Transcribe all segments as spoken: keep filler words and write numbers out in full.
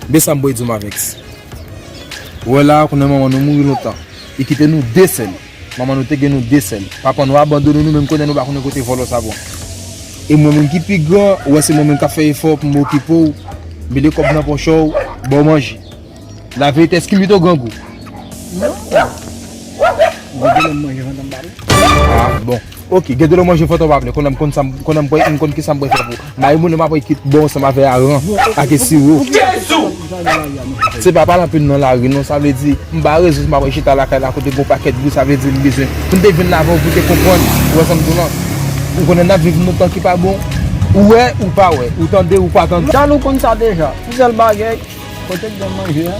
Men sa m pral di w, Mavex. Ou wè la, konnen manman nou mouri lontan. Li kite nou de sèl. Manman nou te gen nou de sèl. Papa nou abandone nou, menm konnen nou pa konnen kote vòlò sa pran. E mwen menm ki pi gran, ou wè se mwen menm k ap fè efò pou m okipe w, mete kòb nan pòch ou, ba w manje. Laverite, èske m pito grangou? Non. Gen de lè m manje fantan m pa vle. Ah, bon. Ok, gen de lè w manje fantan w pa vle. Konnen m konn sa m, konnen m pral, m konn ki sa m pral fè pou ou. Mayi moun m ap pral kit bò ansanm avè aran ak siwo. Se pa pale anpil nan lari non, sa vle di m pa rezon si m ap chita lakay la kote gon pakèt bri, sa vle di m bezwen. Pou m te vin la avan w pou te konprann, ou wè sa m di w lan. Ou konnen n ap viv nan tan ki pa bon. Ou wè, ou pa wè, ou tande, ou pa tande. Jan nou konn sa deja. Yon sèl bagay, kote k gen manje a?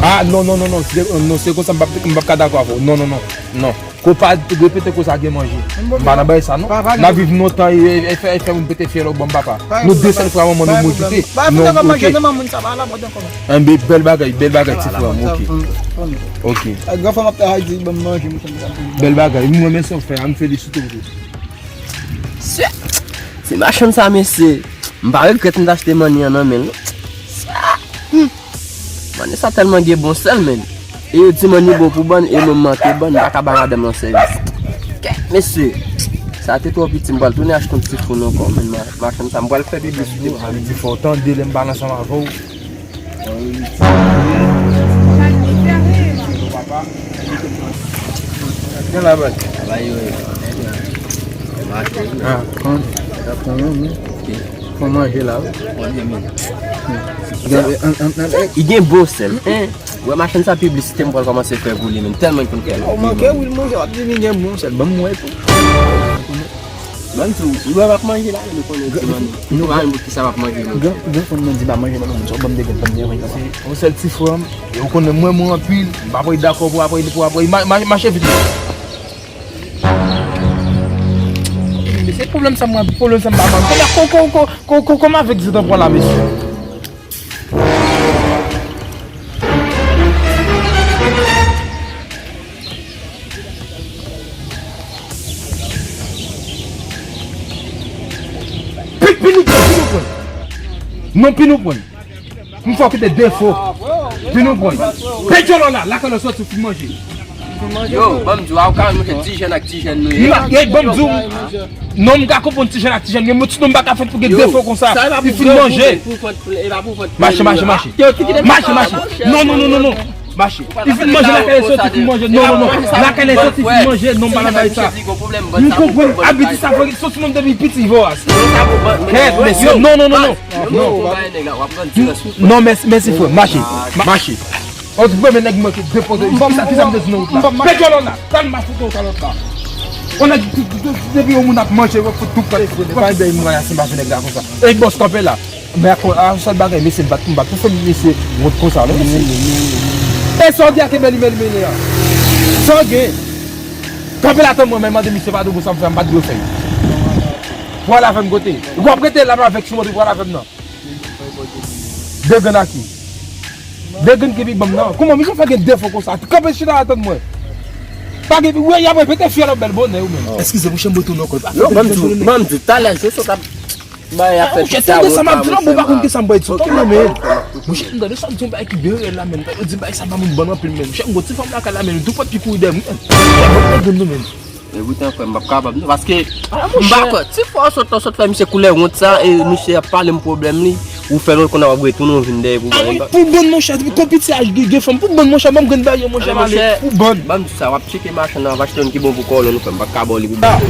Ah, non, non, non, non, se, non, se konsa m p ap, m p ap ka dakò avè w. Non, non, non, non. Ko pa repete ko sa gen manje. M pa nan bagay sa non. N ap viv lontan e, e, e fè, e fè moun pete fyèl o banm papa. Nou de sèl frè manman nou mouri kite. Non, ok. Enben, bèl bagay, bèl bagay ti frè m, ok. Ok. Bèl bagay, m renmen sa w fè a, m felisite w tou. Se machann sa mesye. M pa regrèt m t achte manni an nan men l non. Sa, hmm. Manni sa tèlman gen bon sèl menm. E yo di manni bon pou bann, e mwen m manke bann, m pa ka ba madanm nan sèvis. Kèt mesye. Sa te twò piti, m pral tounen achte yon ti foun ankò, men ma-, machann sa, m pral fè piblisite pou li. Fò w tande lè m pale ansanm avè w. Gen la, baz. Mache. Ah, kon, kon manje la, wi. Li gen bon sèl, hein. Wè machann sa piblisite m pral kòmanse fè pou li menm, tèlman l konn fè. Ou manke wi, l manje, w ap di li gen bon sèl, ban m wè tou. Ban m di w, ou wè m ap manje la, nou konnen ti manmi. Nou pa menm poukisa m ap manje menm. Gran, gran fanm nan di pa manje nan moun sa, ban m de gen fanm nan yon sèl ti frè m. E ou konnen mwen, mwen anpil, m pa pral dakò pou apre, pou apre, ma-, ma-, mache vit. Men se pwoblèm sa mwen, pwoblèm sa m pa konn. Kòman, kò, kò, kòman avèk zot an pran la, mesye? Pi, pi nou pran, pi nou pran. Non, pi nou pran. M fè w kite defo. Pi nou pran. Pèdi w la, lakay la soti fin manje. Yo, ban m di w, a w ka wè monchè, ti jèn ak ti jèn nou ye. Ey, ban m di w. Non, m ka konprann ti jèn ak ti jèn, men ti nonm pa ka fèt pou gen defo konsa. Li fin manje. Mache, mache, mache. Mache, mache. Non, non, non, non, non. Mache. Li fin manje, lakay li soti, fin manje. Non, non, non. Lakay li soti, fin manje. Non, m pa nan bagay sa. M konprann abitid sa, fò soti nonm depi piti, voras. Kèt, mesye. Non, non, non, non. Non. Non, mèsi, mèsi, frè. Mache. Ma-, mache. Ot premye nèg mwen ki depoze. Kisa, kisa m te di nan wout la? Pèdi w la. Tan m ap fout yon kalòt la. On nèg depi yon moun ap manje, w ap fout tout kalòt. Se pa yon bagay mwen a se mache nèg la konsa. Ey, bòs, kanpe la. Men a, a, sèl bagay, mesye, m bat, m bat pou fè mesye wont konsa, non, mesye. E sa w gen ak meli, meli, meli a? Sa w gen? Kanpe la, tann mwen, men mande misye padon pou sa m fè, m pa t dwe fè. Pral avè m kote? W ap rete la avèk sou mwen, pral avè m nan. Degann aki. Degann ki pi banm nan. Kòman misye fè gen defo konsa? Kanpe chita la tann mwen. Pa gen, wè, y ap repete fyèl an bèl bonè ou menm. Eskize, monchè, m retounen ankò. Non, ban m di w, ban m di w, talè, Jojo t ap bay afè pita wont la, monchè, m pa konn kisa m bay di w, men. Monchè, m tande sa m di yon bagay ki byen reyèl la, men. Yo di bagay sa pa moun bann anpil, men. Monchè, m gon ti fanm lakay la, men. Tou pòt ki kouri dèyè m, men. Monchè, ban m degann nou, men. E poutan, frè m, m p ap kapab, non, paske m pa kwè. Ti fwa w sot, w sot fè misye koulè wont sa, e misye ap pale m pwoblèm li, ou fè l konn ap retounen, ou vin dèyè pou mwen. Pou bann, monchè, depi kon piti aj gen, gen fanm, pou bann, monchè, ban m grenn bagay yo, monchè, m ale, pou bann. Ban m di sa, w ap tcheke machann nan, w ap achte youn ki bon pou kò w, non, frè m, m p ap ka ba w li pou bann.